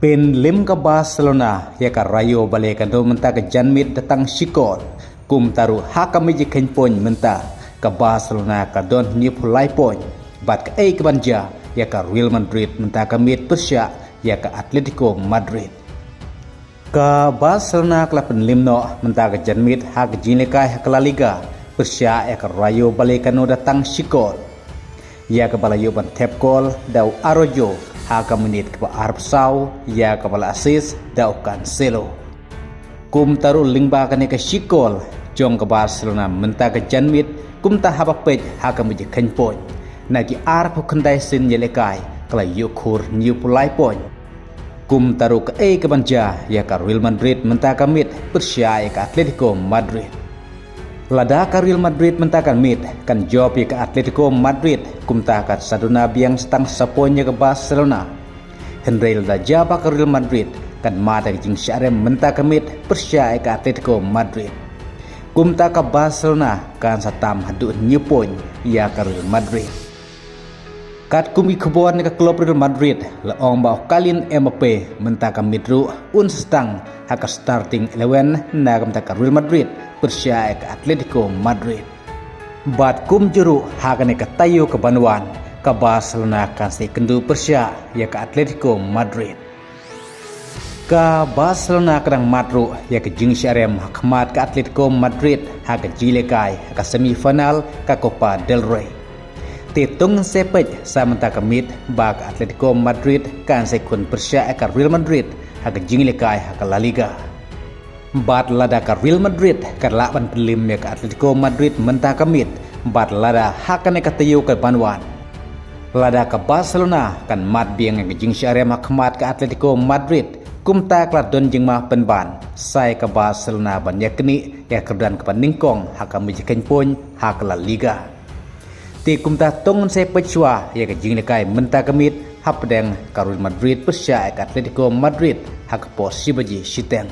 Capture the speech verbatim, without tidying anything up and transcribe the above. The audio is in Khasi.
Pynlem ka Barcelona ïa ka Rayo Vallecano mynta ka janmiet da tang shi kol. Kumta ruh ha ka miej jingkheiñ point mynta ka Barcelona ka don hynñiewphew lai point. Bad kaei kaban jia ïa ka Real Madrid mynta ka miet pyrshah ïa ka Atletico Madrid. Ka Barcelona ka la pynlem noh mynta ka janmiet ha ka jingïalehkai ha ka La Liga pyrshah ïa ka Rayo Vallecano da tang shi kol. Ïa kaba la ïoh ban thep kol da u Araujo ha ka minit kaba arphew saw, ïa kaba la assist da u Cancelo. Kumta ruh lyngba kane ka shi kol jong ka Barcelona mynta ka janmiet, kumta haba peit ha ka miej jingkheiñ point, na ki arphew khyndai sien ïalehkai ka la ïoh khur hynñiewphew lai point. Kumta ruh kaei kaban jia ïa ka Real Madrid mynta ka miet pyrshah ïa ka Atletico Madrid. Lada ka Real Madrid mynta ka miet kan jop ïa ka Atletico Madrid, kumta kan sa duna biang sa tang sa point ïa ka Barcelona. Hynrei lada jia ba ka Real Madrid kan mad ïa ka jingshah rem mynta ka miet pyrshah ïa ka Atletico Madrid, kumta ka Barcelona kan sa tam haduh hynñiew point ïa ka Real Madrid. Katkum ki khubor na ka klub Real Madrid, la ong ba u Kylian Mbappe mynta ka miet ruh un sa sdang ha ka starting eleven na ka bynta ka Real Madrid pyrshah ïa ka Atletico Madrid. Bad kumjuh ruh ha kane ka taïew kaban wan, ka Barcelona kan sa ïakynduh pyrshah ïa ka Atletico Madrid. Ka Barcelona ka dang mad ruh ïa ka jingshah rem ha khmat ka Atletico Madrid ha ka jingïalehkai ha ka semi final ka Copa del Rey. Te to ngin sa peit sa mynta ka miet ba ka Atletico Madrid kan sa ïakhun pyrshah ïa ka Real Madrid ha ka jingïalehkai ha ka La Liga. Bad lada ka Real Madrid kan lah ban pynlem ïa ka Atletico Madrid mynta ka miet, bad lada ha kane ka taïew kaban wan, lada ka Barcelona kan mad biang ïa ka jingshah rem ha khmat ka Atletico Madrid, kumta ka la don jingma pynban sa ïa ka Barcelona ban ïaknieh ïa ka rudan kaba nyngkong ha ka miej jingkheiñ point ha ka La Liga. Te kumta to ngin sa peit shuwa ïa ka jingïalehkai mynta ka miet hapdeng ka Real Madrid pyrshah ïa ka Atletico Madrid ha ka por shi baje shiteng.